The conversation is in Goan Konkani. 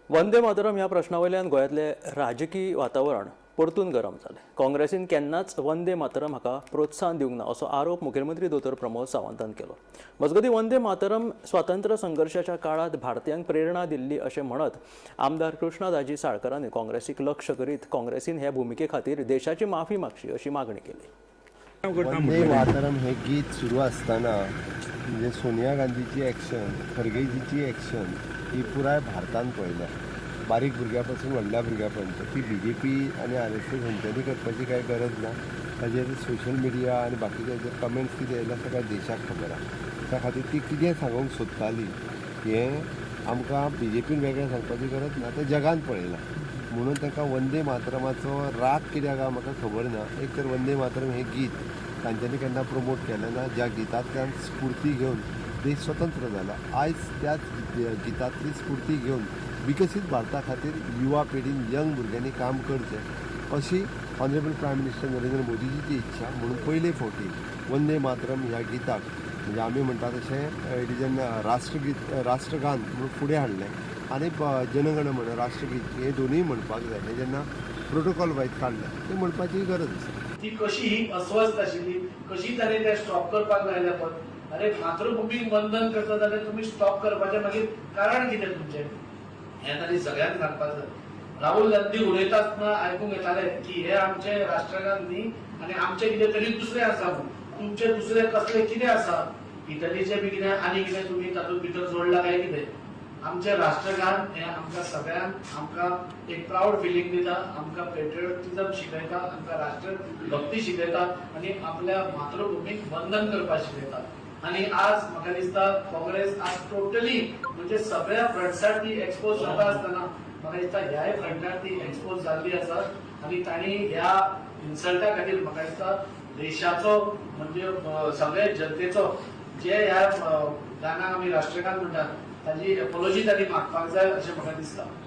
वंदे मातरम ह्या प्रश्ना वयल्यान गोंयांतलें राजकी वातावरण परतून गरम जालें. काँग्रेसीन केन्नाच वंदे मातरम हाका प्रोत्साहन दिवंक ना असो आरोप मुखेलमंत्री दोतोर प्रमोद सावंतान केलो. मजगतीं, वंदे मातरम स्वातंत्र्य संघर्शाच्या काळांत भारतीयांक प्रेरणा दिल्ली अशें म्हणत आमदार कृष्णा दाजी साळकरांनी काँग्रेसीक लक्ष करीत काँग्रेसीन हे भुमिके खातीर देशाची माफी मागची अशी मागणी केली. वंदे मातरम हे गीत सुरू आसतना म्हणजे सोनिया गांधीची एक्शन, खरगेजीची एक्शन ही पुराय भारतान पळयल्या, बारीक भुरग्या पासून व्हडल्या भुरग्या पर्यंत. ती बीजेपी आनी आरएसएस हेंच्यांनी करपाची कांय गरज ना. ताजेर सोशल मिडिया आनी बाकीच्या हेजेर कमेंट्स कितें येयल्या, सगळ्या देशाक खबर आसा. त्या खातीर ती कितें सांगूंक सोदताली हें आमकां बीजेपीन वेगळें सांगपाची गरज ना. तें जगान पळयलां. म्हणून तांकां वंदे मातरमाचो राग कित्याक आहा, म्हाका खबर ना. एक तर वंदे मातरम हें गीत तांच्यांनी केन्ना प्रमोट केलें ना, ज्या गितांतल्यान स्फूर्ती घेवन देश स्वतंत्र जाला. आयज त्याच गितांतली स्फूर्ती घेवन विकसीत भारता खातीर युवा पिढीन, यंग भुरग्यांनी काम करचें अशी ऑनरेबल प्रायम मिनिस्टर नरेंद्र मोदीजीची इच्छा. म्हणून पयले फावटी वंदे मातरम ह्या गिताक म्हणजे आमी म्हणटा तशें it is an राष्ट्रगीत, राष्ट्रगान म्हणून फुडें हाडलें आनी जनगण मन, राष्ट्रगीत हे दोनूय म्हणपाक जाय हे जेन्ना प्रोटोकॉल वायज काडलें, तें म्हणपाची गरज आसा. ती कशी ही अस्वस्थ आशिल्ली, कशी ताणें ते स्टॉप करपाक लायलें. पण अरे, मातृभूमीक वंदन करता जाल्यार तुमी स्टॉप करपाचें मागीर कारण कितें तुमचें, हें तांणी सगळ्यांक सांगपाक जाय. राहुल गांधी उलयता आसतना आयकूंक येतालें की हे आमचे राष्ट्रगान न्ही आनी आमचें कितें तरी दुसरें आसा म्हणून. तुमचें दुसरें कसलें कितें आसा? इटलीचें बी कितें आनी कितें तुमी तातूंत भितर जोडलां काय कितें? आमचें राष्ट्रगान हें आमकां सगळ्यांक आमकां एक प्रावड फिलींग दिता, आमकां पेट्रियोटिझम शिकयता, आमकां राष्ट्रभक्ती शिकयता आनी आपल्या मातृभूमीक वंदन करपाक शिकयता. आनी आज म्हाका दिसता काँग्रेस आज टोटली म्हणजे सगळ्या फ्रंट्सार ती एक्सपोज जाता आसतना म्हाका दिसता ह्याय फ्रंटार ती एक्सपोज जाल्ली आसा. आनी तांणी ह्या इन्सल्टा खातीर म्हाका दिसता देशाचो म्हणजे सगळे जनतेचो जे ह्या गानाक आमी राष्ट्रगान म्हणटात ताजी एपोलॉजी तांणी मागपाक जाय अशें म्हाका दिसता.